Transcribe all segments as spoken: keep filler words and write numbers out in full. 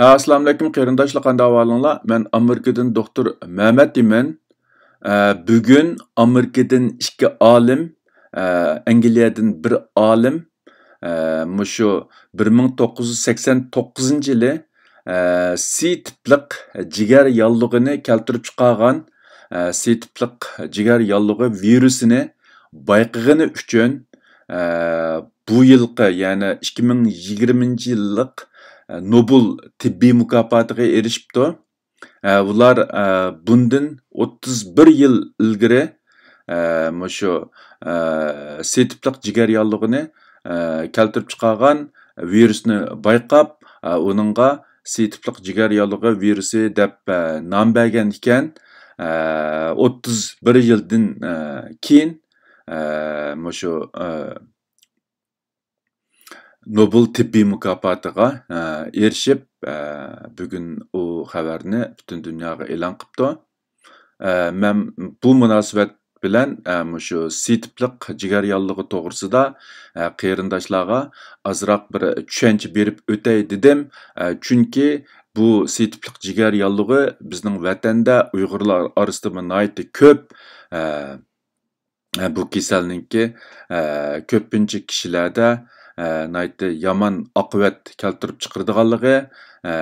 ھە، ئەسسالامۇئەلەيكۇم قېرىنداشلار، قانداق ئەھۋالىڭلار؟ مەن ئامېرىكىدىن دوختۇر مەمەت دېمەن. ئە، بۈگۈن ئامېرىكىدىن ئىككى ئالىم، ئە، ئەنگلىيەدىن بىر ئالىم، ئە، مۇشۇ بىر مىڭ توققۇز يۈز سەكسەن توققۇزىنچى يىلى، ئە، سى تىپلىق جىگەر ياللۇغىنى كەلتۈرۈپ چىقارغان، ئە، سى تىپلىق جىگەر ياللۇغى ۋىرۇسىنى بايقىغىنى ئۈچۈن، ئە، بۇ يىلقى، يەنى ئىككى مىڭ يىگىرمىنچى يىللىق، ئە، نوبېل تېببىي مۇكاپاتىغا ئېرىشىپتۇ. ئە، ئۇلار، ئە، بۇندىن ئوتتۇز بىر يىل ئىلگىرى، ئە، مۇشۇ، ئە، سى تىپلىق جىگەر ياللۇغىنى، ئە، كەلتۈرۈپ چىقارغان ۋىرۇسنى بايقاپ، ئە، ئۇنىڭغا سى تىپلىق جىگەر ياللۇغى ۋىرۇسى دەپ، ئە، نام بەرگەن ئىكەن. ئە، ئوتتۇز بىر يىلدىن، ئە، كېيىن، ئە، مۇشۇ، ئە، نوبېل تېببىي مۇكاپاتىغا، ئە، ئېرىشىپ، ئە، بۈگۈن ئۇ خەۋەرنى پۈتۈن دۇنياغا ئېلان قىپتۇ. ئە، مەن بۇ مۇناسىۋەت بىلەن، ئە، مۇشۇ سى تىپلىق جىگەر ياللۇغى توغرىسىدا، ئە، قېرىنداشلارغا ئازراق بىر چۈشەنچە بېرىپ ئۆتەي دېدىم. ئە، چۈنكى بۇ سى تىپلىق جىگەر ياللۇغى بىزنىڭ ۋەتەندە ئۇيغۇرلار ئارىسىدىمۇ ناھايىتى كۆپ، ئە، ئە، بۇ كېسەلنىڭكى، ئە، كۆپىنچە كىشىلەردە، ئە، ناھايىتى يامان ئاقىۋەت كەلتۈرۈپ چىقىرىدىغانلىقى، ئە،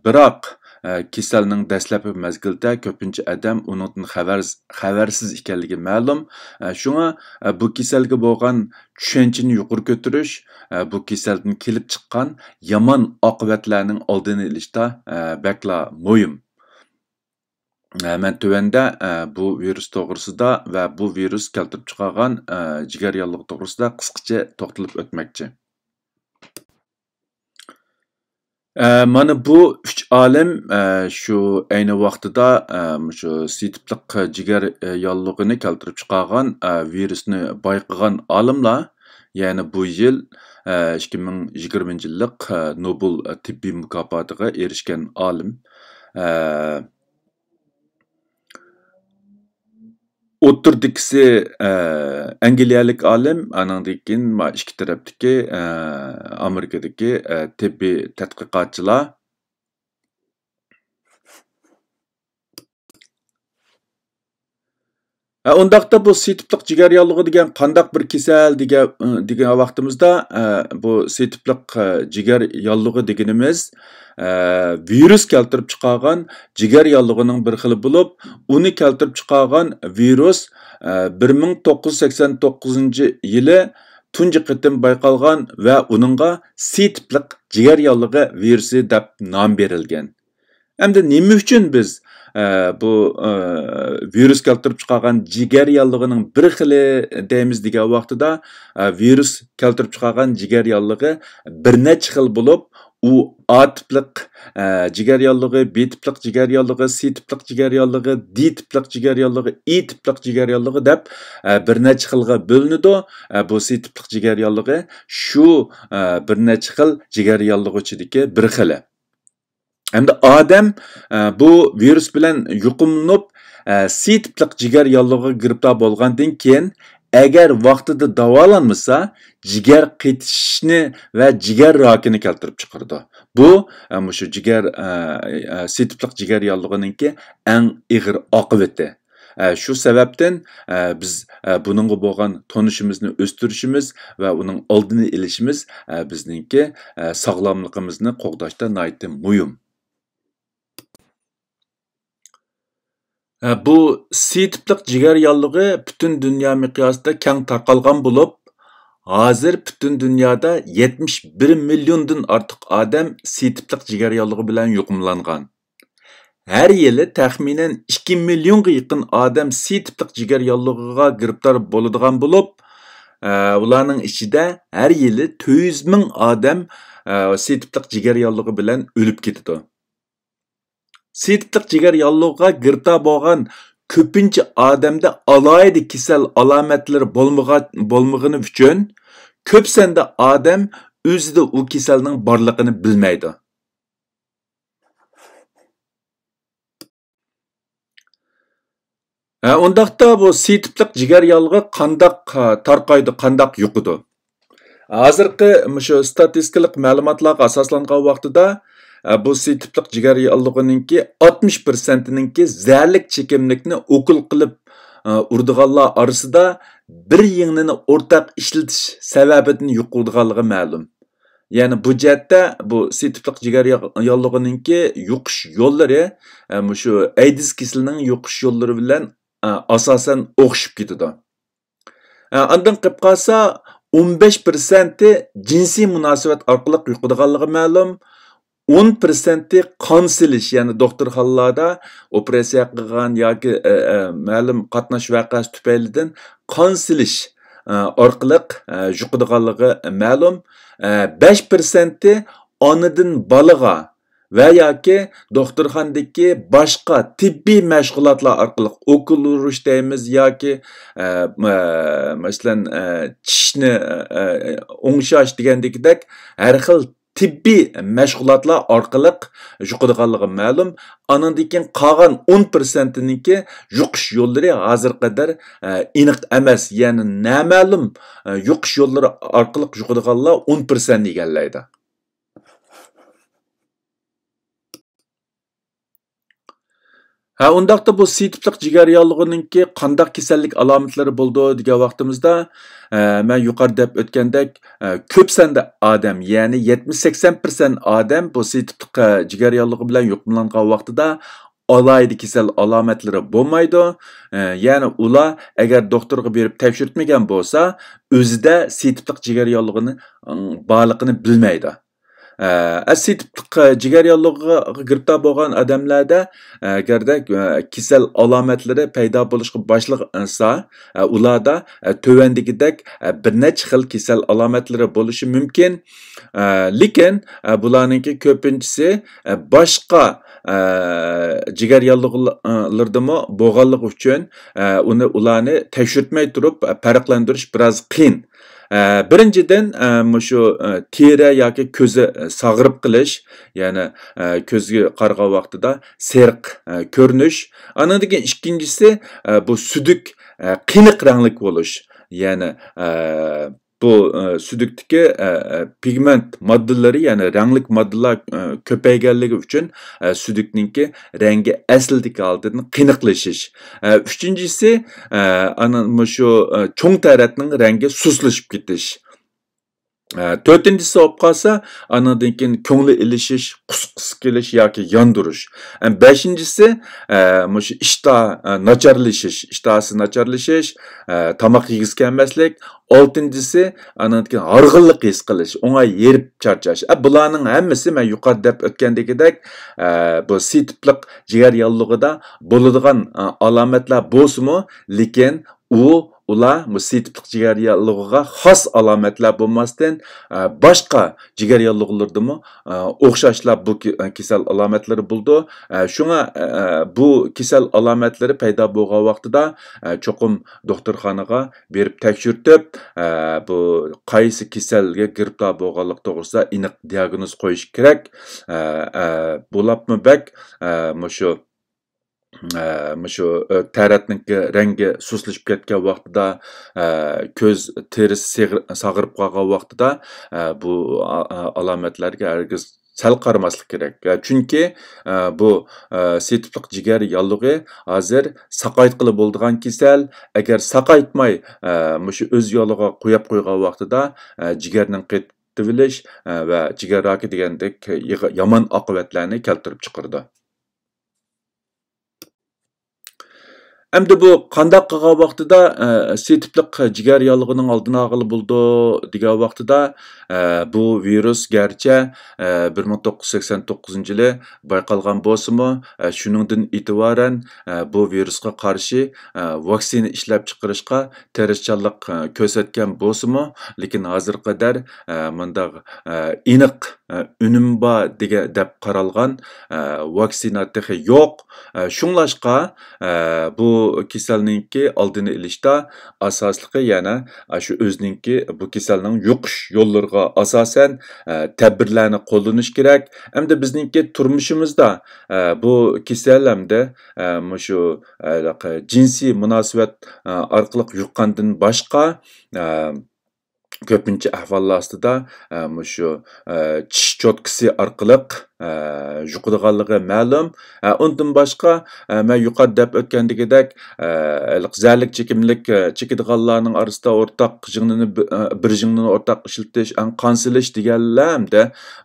بىراق، ئە، كېسەلنىڭ دەسلەپكى مەزگىلىدە كۆپىنچە ئادەم ئۇنىڭدىن خەۋەر-، خەۋەرسىز ئىكەنلىكى مەلۇم. ئە، شۇڭا، ئە، بۇ كېسەلگە بولغان چۈشەنچىنى يۇقىرى كۆتۈرۈش، ئە، بۇ كېسەلدىن كېلىپ چىققان يامان ئاقىۋەتلەرنىڭ ئالدىنى ئېلىشتا، ئە، بەكلا مۇھىم. ئە، مەن تۆۋەندە، ئە، بۇ ۋىرۇس توغرىسىدا ۋە بۇ ۋىرۇس كەلتۈرۈپ چىقارغان، ئە، جىگەر ياللۇغى توغرىسىدا قىسقىچە توختىلىپ ئۆتمەكچى. ئە، مانا بۇ ئۈچ ئالىم، ئە، شۇ ئەينى ۋاقتىدا، ئە، مۇشۇ سى تىپلىق جىگەر، ئە، ياللۇغىنى كەلتۈرۈپ چىقارغان، ئە، ۋىرۇسنى بايقىغان ئالىملار، يەنى بۇ يىل، ئە، ئىككى مىڭ يىگىرمىنچى يىللىق، ئە، نوبېل تېببىي مۇكاپاتىغا ئېرىشكەن ئالىم. ئە، ئوتتۇرىدىكىسى، ئە، ئەنگلىيەلىك ئالىم، ئانىڭدىن كېيىن ما ئىككى تەرەپتىكى، ئە، ئامېرىكىدىكى، ئە، تېببىي تەتقىقاتچىلار. ئە، ئۇنداقتا بۇ سى تىپلىق جىگەر ياللۇغى دېگەن قانداق بىر كېسەل دېگەن، دېگەن ۋاقتىمىزدا، ئە، بۇ سى تىپلىق، ئە، جىگەر ياللۇغى دېگىنىمىز، ئە، ۋىرۇس كەلتۈرۈپ چىقارغان جىگەر ياللۇغىنىڭ بىر خىلى بولۇپ، ئۇنى كەلتۈرۈپ چىقارغان ۋىرۇس، ئە، بىر مىڭ توققۇز يۈز سەكسەن توققۇزىنچى يىلى تۇنجى قېتىم بايقالغان ۋە ئۇنىڭغا سى تىپلىق جىگەر ياللۇغى ۋىرۇسى دەپ نام بېرىلگەن. ئەمدى نېمە ئۈچۈن بىز، ئە، بۇ، ئە، ۋىرۇس كەلتۈرۈپ چىقارغان جىگەر ياللۇغىنىڭ بىر خىلى دەيمىز دېگەن ۋاقتىدا، ئە، ۋىرۇس كەلتۈرۈپ چىقارغان جىگەر ياللۇغى بىر نەچچە خىل بولۇپ، ئۇ ئا تىپلىق، ئە، جىگەر ياللۇغى، بى تىپلىق جىگەر ياللۇغى، سى تىپلىق جىگەر ياللۇغى، دې تىپلىق جىگەر ياللۇغى، ئى تىپلىق جىگەر ياللۇغى دەپ، ئە، بىر نەچچە خىلغا بۆلۈنىدۇ. ئە، بۇ سى تىپلىق جىگەر ياللۇغى شۇ، ئە، بىر نەچچە خىل جىگەر ياللۇغى ئىچىدىكى بىر خىلى. ئەمدى ئادەم، ئە، بۇ ۋىرۇس بىلەن يۇقۇملىنىپ، ئە، سى تىپلىق جىگەر ياللۇغىغا گىرىپتار بولغاندىن كېيىن، ئەگەر ۋاقتىدا داۋالانمىسا، جىگەر قېتىشىشنى ۋە جىگەر راكىنى كەلتۈرۈپ چىقىرىدۇ. بۇ، ئە، مۇشۇ جىگەر، ئە، ئە، سى تىپلىق جىگەر ياللۇغىنىڭكى ئەڭ ئېغىر ئاقىۋىتى. ئە، شۇ سەۋەبتىن، ئە، بىز، ئە، بۇنىڭغا بولغان تونۇشىمىزنى ئۆستۈرۈشىمىز ۋە ئۇنىڭ ئالدىنى ئېلىشىمىز، ئە، بىزنىڭكى، ئە، ساغلاملىقىمىزنى قوغداشتا ناھايىتى مۇھىم. ئە، بۇ سى تىپلىق جىگەر ياللۇغى پۈتۈن دۇنيا مىقياسىدا كەڭ تارقالغان بولۇپ، ھازىر پۈتۈن دۇنيادا يەتمىش بىر مىليوندىن ئارتۇق ئادەم سى تىپلىق جىگەر ياللۇغى بىلەن يۇقۇملانغان. ھەر يىلى تەخمىنەن ئىككى مىليونغا يېقىن ئادەم سى تىپلىق جىگەر ياللۇغىغا گىرىپتار بولىدىغان بولۇپ، ئە، ئۇلارنىڭ ئىچىدە ھەر يىلى تۆت يۈز مىڭ ئادەم، ئە، سى تىپلىق جىگەر ياللۇغى بىلەن ئۆلۈپ كېتىدۇ. سى تىپلىق جىگەر ياللۇغىغا گىرىپتار بولغان كۆپىنچە ئادەمدە ئالاھىدە كېسەل ئالامەتلىرى بولمىغا-، بولمىغىنى ئۈچۈن، كۆپ ساندا ئادەم ئۆزىدە ئۇ كېسەلنىڭ بارلىقىنى بىلمەيدۇ. ھە، ئۇنداقتا بۇ سى تىپلىق جىگەر ياللۇغى قانداق، ھە، تارقايدۇ، قانداق يۇقىدۇ؟ ھازىرقى مۇشۇ ستاتىستىكىلىق مەلۇماتلارغا ئاساسلانغان ۋاقتىدا، ئە، بۇ سى تىپلىق جىگەر ياللۇغىنىڭكى ئاتمىش پىرسەنتىنىڭكى زەھەرلىك چېكىملىكنى ئوكۇل قىلىپ، ئە، ئۇرىدىغانلار ئارىسىدا بىر يىڭنىنى ئورتاق ئىشلىتىش سەۋەبىدىن يۇقىدىغانلىقى مەلۇم. يەنى بۇ جەھەتتە بۇ سى تىپلىق جىگەر يا-، ياللۇغىنىڭكى يۇقۇش يوللىرى، ئە، مۇشۇ ئەيدىز كېسىلىنىڭ يۇقۇش يوللىرى بىلەن، ئە، ئاساسەن ئوخشىشىپ كېتىدۇ. ئە، ئاندىن قېلىپ قالسا، ئون بەش پىرسەنتى جىنسىي مۇناسىۋەت ئارقىلىق يۇقىدىغانلىقى مەلۇم. ئون پىرسەنتى قان سېلىش، يەنى دوختۇرخانىلاردا ئوپېراتسىيە قىلغان ياكى، ئە، ئە، مەلۇم قاتناش ۋەقەسى تۈپەيلىدىن قان سېلىش، ئە، ئارقىلىق، ئە، يۇقىدىغانلىقى مەلۇم. ئە، بەش پىرسەنتى ئانىدىن بالىغا ۋە ياكى دوختۇرخانىدىكى باشقا تېببىي مەشغۇلاتلار ئارقىلىق ئوكۇل ئۇرۇش دەيمىز ياكى، ئە، مە-، مەسىلەن، ئە، چىشنى، ئە، ئوڭشاش دېگەندىكىدەك ھەر خىل تېببىي مەشغۇلاتلار ئارقىلىق يۇقىدىغانلىقى مەلۇم. ئانىڭدىن كېيىن قالغان ئون پىرسەنتىنىڭكى يۇقۇش يوللىرى ھازىرغا قەدەر، ئە، ئېنىق ئەمەس، يەنى نامەلۇم، ئە، يۇقۇش يوللىرى ئارقىلىق يۇقىدىغانلار ئون پىرسەنتنى ئىگىلەيدۇ. ھە، ئۇنداقتا بۇ سى تىپلىق جىگەر ياللۇغىنىڭكى قانداق كېسەللىك ئالامەتلىرى بولىدۇ دېگەن ۋاقتىمىزدا، ئە، مەن يۇقىرىدا دەپ ئۆتكەندەك، ئە، كۆپ ساندا ئادەم، يەنى يەتمىش سەكسەن پىرسەنت ئادەم بۇ سى تىپلىق، ئە، جىگەر ياللۇغى بىلەن يۇقۇملانغان ۋاقتىدا ئالاھىدە كېسەل ئالامەتلىرى بولمايدۇ. ئە، يەنى ئۇلار ئەگەر دوختۇرغا بېرىپ تەكشۈرتمىگەن بولسا، ئۆزىدە سى تىپلىق جىگەر ياللۇغىنى، ئىڭ، بارلىقىنى بىلمەيدۇ. ئە، سى تىپلىق جىگەر ياللۇغىغا گىرىپتار بولغان ئادەملەردە، ئەگەردە، ئە، كېسەل ئالامەتلىرى پەيدا بولۇشقا باشلىسا، ئە، ئۇلاردا، ئە، تۆۋەندىكىدەك، ئە، بىر نەچچە خىل كېسەل ئالامەتلىرى بولۇشى مۇمكىن. ئە، لېكىن، ئە، بۇلارنىڭكى كۆپىنچىسى، ئە، باشقا، ئە، جىگەر ياللۇغلىرىدىمۇ بولغانلىقى ئۈچۈن، ئە، ئۇنى، ئۇلارنى تەكشۈرتمەي تۇرۇپ، ئە، پەرقلەندۈرۈش بىراز قىيىن. ئە، بىرىنچىدىن، ئە، مۇشۇ، ئە، تېرە ياكى كۆزى، ئە، ساغىرىپ قېلىش، يەنى، ئە، كۆزگە قارىغان ۋاقتىدا سېرىق، ئە، كۆرۈنۈش. ئانىڭدىن كېيىن ئىككىنچىسى، ئە، بۇ سۈدۈك، ئە، قېنىق رەڭلىك بولۇش. يەنى، ئە، بۇ، ئە، سۈدۈكتىكى، ئە، ئە، پىگمېنت ماددىلىرى، يەنى رەڭلىك ماددىلار، ئە، كۆپەيگەنلىكى ئۈچۈن، ئە، سۈدۈكنىڭكى رەڭگى ئەسلىدىكى ھالىتىدىن قېنىقلىشىش. ئە، ئۈچىنچىسى، ئە، ئانا مۇشۇ، ئە، چوڭ تەرەتنىڭ رەڭگى سۇسلىشىپ كېتىش. ئە، تۆتىنچىسى بولۇپ قالسا، ئانىڭدىن كېيىن كۆڭلى ئېلىشىش، قۇسقۇسى كېلىش ياكى ياندۇرۇش. ئە، بەشىنچىسى، ئە، مۇشۇ ئىشتىھا، ئە، ناچارلىشىش، ئىشتىھاسى ناچارلىشىش، ئە، تاماق يېگۈسى كەلمەسلىك. ئالتىنچىسى، ئانىڭدىن كېيىن ھارغىنلىق ھېس قىلىش، ئوڭاي ھېرىپ چارچاش. ئە، بۇلارنىڭ ھەممىسى مەن يۇقىرىدا دەپ ئۆتكەندىكىدەك، ئە، بۇ سى تىپلىق جىگەر ياللۇغىدا بولىدىغان، ئە، ئالامەتلەر بولسىمۇ، لېكىن ئۇ، ئۇلار بۇ سى تىپلىق جىگەر ياللۇغىغا خاس ئالامەتلەر بولماستىن، ئە، باشقا جىگەر ياللۇغلىرىدىمۇ، ئە، ئوخشاشلا بۇ كې-، كېسەل ئالامەتلىرى بولىدۇ. ئە، شۇڭا، ئە، بۇ كېسەل ئالامەتلىرى پەيدا بولغان ۋاقتىدا، ئە، چوقۇم دوختۇرخانىغا بېرىپ تەكشۈرتۈپ، ئە، بۇ قايسى كېسەلگە گىرىپتار بولغانلىقى توغرىسىدا ئېنىق دىياگنوز قويۇش كېرەك. ئە، ئە، بولۇپمۇ بەك، ئە، مۇشۇ، ئە، مۇشۇ، ئە، تەرەتنىڭكى رەڭگى سۇسلىشىپ كەتكەن ۋاقتىدا، ئە، كۆز تېرىسى سېغىر-، ساغىرىپ قالغان ۋاقتىدا، ئە، بۇ ئا-، ئا-، ئالامەتلەرگە ھەرگىز سەل قارىماسلىق كېرەك. ئە، چۈنكى، ئە، بۇ، ئە، سى تىپلىق جىگەر ياللۇغى ھازىر ساقايتقىلى بولىدىغان كېسەل. ئەگەر ساقايتماي، ئە، مۇشۇ ئۆز يولىغا قويۇپ قويغان ۋاقتىدا، ئە، جىگەرنىڭ قېتىۋېلىش، ئە، ۋە جىگەر راكى دېگەندەك يىغ-، يامان ئاقىۋەتلەرنى كەلتۈرۈپ چىقىرىدۇ. ئەمدى بۇ قانداق قىلغان ۋاقتىدا، ئە، سى تىپلىق جىگەر ياللۇغىنىڭ ئالدىنى ئالغىلى بولىدۇ دېگەن ۋاقتىدا، ئە، بۇ ۋىرۇس گەرچە، ئە، بىر مىڭ توققۇز يۈز سەكسەن توققۇزىنچى يىلى بايقالغان بولسىمۇ، ئە، شۇنىڭدىن ئېتىبارەن، ئە، بۇ ۋىرۇسقا قارشى، ئە، ۋاكسىنا ئىشلەپچىقىرىشقا تىرىشچانلىق، ئە، كۆرسەتكەن بولسىمۇ، لېكىن ھازىرغا قەدەر، ئە، مۇنداق، ئە، ئېنىق، ئە، ئۈنۈم بار دېگەن، دەپ قارالغان، ئە، ۋاكسىنا تېخى يوق. ئە، شۇڭلاشقا، ئە، بۇ كېسەلنىڭكى ئالدىنى ئېلىشتا ئاساسلىقى يەنە، ئە، شۇ ئۆزىنىڭكى بۇ كېسەلنىڭ يۇقۇش يوللىرىغا ئاساسەن، ئە، تەدبىرلەرنى قوللىنىش كېرەك. ئەمدى بىزنىڭكى تۇرمۇشىمىزدا، ئە، بۇ كېسەل ئەمدى، ئە، مۇشۇ، ئە، جىنسىي مۇناسىۋەت، ئە، ئارقىلىق يۇققاندىن باشقا، ئە، كۆپىنچە ئەھۋاللار ئاستىدا، ئە، مۇشۇ، ئە، چىش چوتكىسى ئارقىلىق، ئە، يۇقىدىغانلىقى مەلۇم. ئە، ئۇندىن باشقا، ئە، مەن يۇقىرىدا دەپ ئۆتكەندىكىدەك، ئە، ھېلىقى زەھەرلىك چېكىملىك، ئە، چېكىدىغانلارنىڭ ئارىسىدا ئورتاق ژىڭنىنى بى-، ئە، بىر ژىڭنىنى ئورتاق ئىشلىتىش، ئەڭ قان سېلىش دېگەنلەر ھەمدە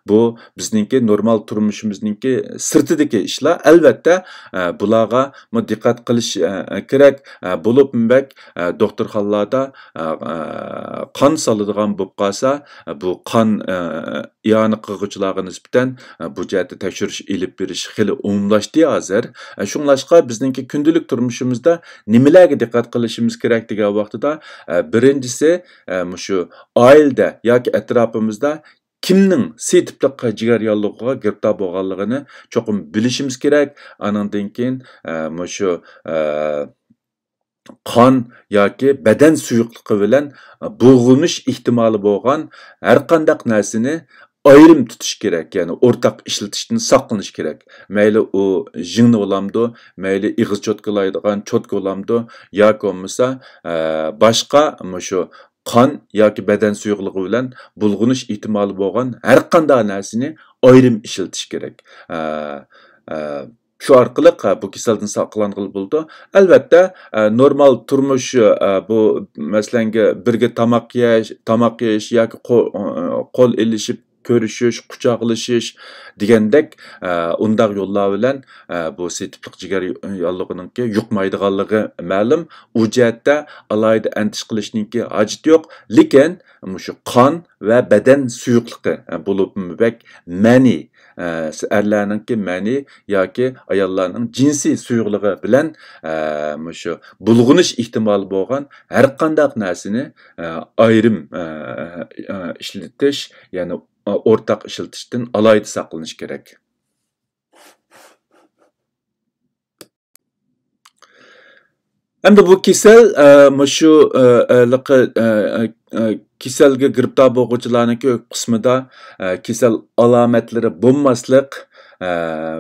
بۇ بىزنىڭكى نورمال تۇرمۇشىمىزنىڭكى سىرتىدىكى ئىشلار. ئەلۋەتتە، ئە، بۇلارغا مۇ-، دىققەت قىلىش، ئە، كېرەك. ئە، بولۇپمۇ بەك، ئە، دوختۇرخانىلاردا، ئە، ئە، قان سالىدىغان بولۇپ قالسا، ئە، بۇ قان، ئە، ئىئانە قىلغۇچىلارغا نىسبەتەن، ئە، بۇ جەھەتتە تەكشۈرۈش ئېلىپ بېرىش خېلى ئومۇملاشتى ھازىر. ئە، شۇڭلاشقا بىزنىڭكى كۈندىلىك تۇرمۇشىمىزدا نېمىلەرگە دىققەت قىلىشىمىز كېرەك دېگەن ۋاقتىدا، ئە، بىرىنچىسى، ئە، مۇشۇ ئائىلىدە ياكى ئەتراپىمىزدا كىمنىڭ سى تىپلىق جىگەر ياللۇغىغا گىرىپتار بولغانلىقىنى چوقۇم بىلىشىمىز كېرەك. ئانىڭدىن كېيىن، ئە، مۇشۇ، ئە، قان ياكى بەدەن سۇيۇقلۇقى بىلەن بۇلغىنىش ئېھتىمالى بولغان ھەرقانداق نەرسىنى ئايرىم تۇتۇش كېرەك، يەنى ئورتاق ئىشلىتىشتىن ساقلىنىش كېرەك. مەيلى ئۇ ژىڭنە بولامدۇ، مەيلى ئېغىز چوتكىلايدىغان چوتكا بولامدۇ، ياكى بولمىسا، ئە، باشقا مۇشۇ قان ياكى بەدەن سۇيۇقلۇقى بىلەن بۇلغىنىش ئېھتىمالى بولغان ھەرقانداق نەرسىنى ئايرىم ئىشلىتىش كېرەك. ئە، ئە، شۇ ئارقىلىق، ھە، بۇ كېسەلدىن ساقلانغىلى بولىدۇ. ئەلۋەتتە، ئە، نورمال تۇرمۇش، ئە، بۇ، مەسىلەنگە، بىرگە تاماق يەش، تاماق يەش ياكى قو-، ئە، قول ئېلىشىپ كۆرۈشۈش، قۇچاقلىشىش دېگەندەك، ئە، ئۇنداق يوللار بىلەن، ئە، بۇ سېتىپلىق جىگەر ياللۇغىنىڭكى يۇقمايدىغانلىقى مەلۇم. ئۇ جەھەتتە ئالاھىدە ئەندىشە قىلىشنىڭكى ھاجىتى يوق. لېكىن مۇشۇ قان ۋە بەدەن سۇيۇقلۇقى، ئە، بولۇپمۇ بەك مەنىي، ئە، ئەرلەرنىڭكى مەنىي ياكى ئاياللارنىڭ جىنسىي سۇيۇقلۇقى بىلەن، ئە، مۇشۇ بۇلغىنىش ئېھتىمالى بولغان ھەرقانداق نەرسىنى، ئە، ئايرىم، ئە، ئە، ئىشلىتىش، يەنى ئورتاق ئىشلىتىشتىن ئالاھىدە ساقلىنىش كېرەك. ئەمدى بۇ كېسەل، ئە، مۇشۇ، ئە، ئە، لىقى، ئە، ئە، ئە، كېسەلگە گىرىپتار بولغۇچىلارنىڭكى كۆپ قىسمىدا، ئە، كېسەل ئالامەتلىرى بولماسلىق، ئە،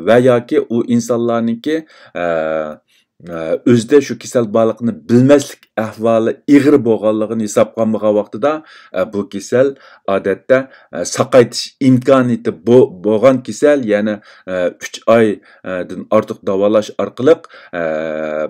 ۋە ياكى ئۇ ئىنسانلارنىڭكى، ئە، ئە، ئۆزىدە شۇ كېسەل بارلىقىنى بىلمەسلىك ئەھۋالى ئېغىر بولغانلىقىنى ھېسابقا ئالمىغان ۋاقتىدا، ئە، بۇ كېسەل ئادەتتە، ئە، ساقايتىش ئىمكانىيىتى بو-، بولغان كېسەل، يەنى، ئە، ئۈچ ئاي، ئە، دىن ئارتۇق داۋالاش ئارقىلىق، ئە،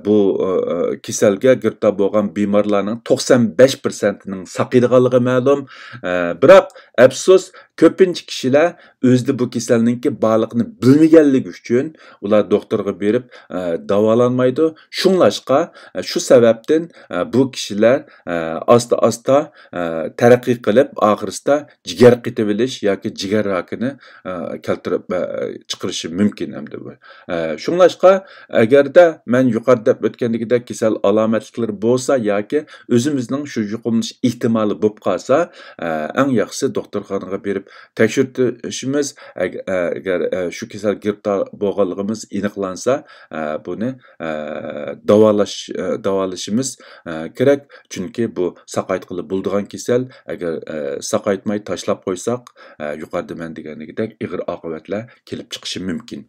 بۇ، ئە، ئە، كېسەلگە گىرىپتار بولغان بىمارلارنىڭ توقسان بەش پىرسەنتىنىڭ ساقىيىدىغانلىقى مەلۇم. ئە، بىراق، ئەپسۇس، كۆپىنچە كىشىلەر ئۆزىدە بۇ كېسەلنىڭكى بارلىقىنى بىلمىگەنلىكى ئۈچۈن، ئۇلار دوختۇرغا بېرىپ، ئە، داۋالانمايدۇ. شۇڭلاشقا، ئە، شۇ سەۋەبتىن، ئە، بۇ كىشىلەر، ئە، ئاستا-ئاستا، ئە، تەرەققىي قىلىپ، ئاخىرسىدا جىگەر قېتىۋېلىش ياكى جىگەر راكىنى، ئە، كەلتۈرۈپ، ئە، چىقىرىشى مۇمكىن ئەمدى بۇ. ئە، شۇڭلاشقا، ئەگەردە مەن يۇقىرىدا دەپ ئۆتكەندىكىدەك كېسەل ئالامەتلىكلىرى بولسا ياكى ئۆزىمىزنىڭ شۇ يۇقۇملىنىش ئېھتىمالى بولۇپ قالسا، ئە، ئەڭ ياخشىسى دوختۇرخانىغا بېرىپ تەكشۈرتۈشىمىز، ئەگ-، ئەگەر، ئە، شۇ كېسەل گىرىپتار بولغانلىقىمىز ئېنىقلانسا، ئە، بۇنى، ئە، داۋالاش، ئە، داۋالىشىمىز، ئە، كېرەك. چۈنكى بۇ ساقايتقىلى بولىدىغان كېسەل. ئەگەر، ئە، ساقايتماي تاشلاپ قويساق، ئە، يۇقىرىدا مەن دېگەندىكىدەك ئېغىر ئاقىۋەتلەر كېلىپ چىقىشى مۇمكىن.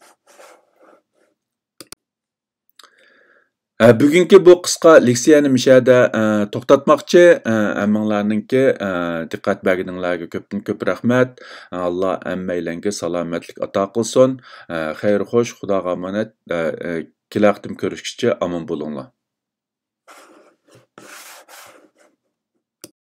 ئە، بۈگۈنكى بۇ قىسقا لېكسىيەنى مۇشۇ يەردە، ئە، توختاتماقچى. ئە، ھەممىڭلارنىڭكى، ئە، دىققەت بەرگىنىڭلارغا كۆپتىن كۆپ رەھمەت. ئاللا ھەممەيلەنگە سالامەتلىك ئاتا قىلسۇن. ئە، خەير خوش، خۇداغا ئامانەت. ئە، ئە، كېلەر قېتىم كۆرۈشكىچە ئامان بولۇڭلار.